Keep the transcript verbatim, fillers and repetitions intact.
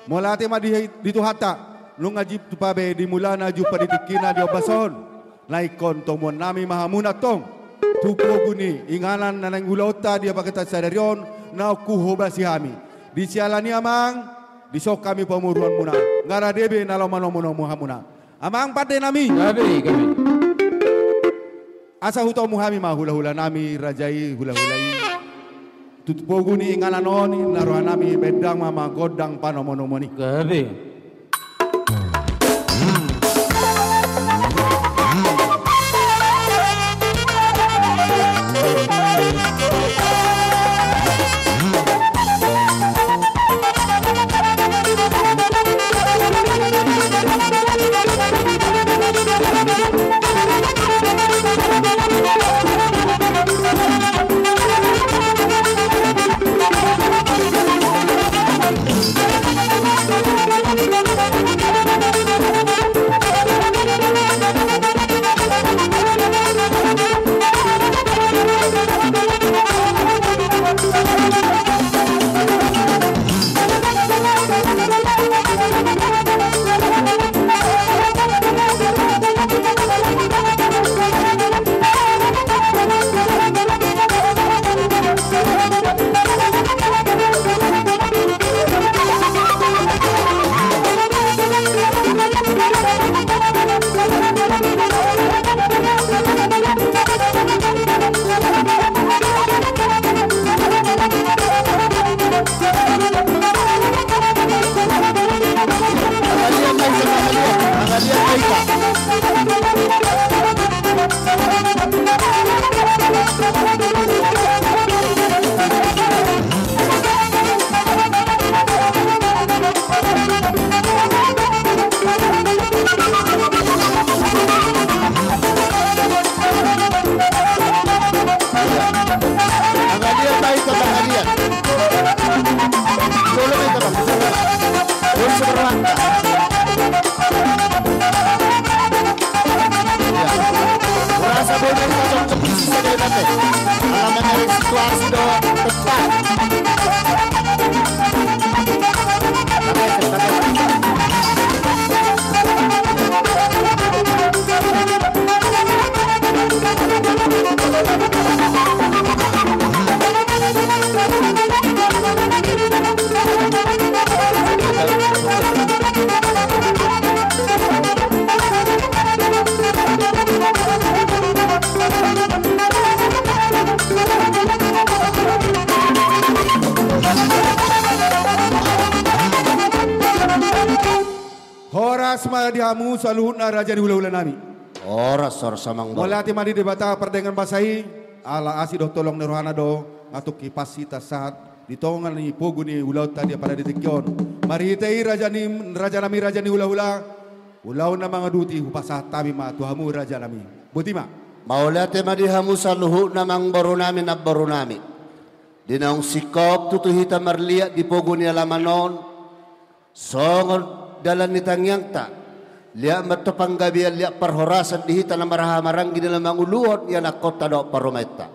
Mauliate ma di, di Tuhanta, nunga jumpa be di mulana jumpa di tingkina di ombas on. Na ingkon tomuan nami ma hamuna tong tu pogu ni inganan na naeng ulaonta di bagasan sadari on, naung huhobasi hami. Di siala ni i amang, dison hami pamoruonmuna, nga rade be na laho manomunomu hamuna. Amang pande nami. Gabe, gabe. Asa hutomu hami ma hulahula nami, raja i, hulahula i. Tu pogu ni inganan on, ninna roha nami, baen damang ma gondang panomunomuon i. Gabe. Pangalian baik ke pangalian. Tolong itu, Bang. Tolong seberang. Ya. Merasa boleh kita cocok di sini saja, Tante. Alaman dari situasi do tepat. Horas ma di hamu saluhutna raja ni hulahula nami. Horas, horas amang. Mauliate ma di Debata pardenggan basa i, ala asi dohot holong ni rohana do, nga tung hipashita sahat di tonga ni pogu ni ulaonta di apala di tingki on. Marhite i raja ni, raja nami raja ni hulahula, ulaon na mangadopi hupasahat hami ma tu hamu raja nami. Botima. Mauliate ma di hamu saluhutna amangboru nami, namboru nami. Di naung singkop tutu hita marliat di pogu ni alaman on, songon dalan ni tangiangta, liat ma antong panggabean, liat parhorasan di hita na marhahamaranggi di na manguluhon ianakhonta dohot parumaenta.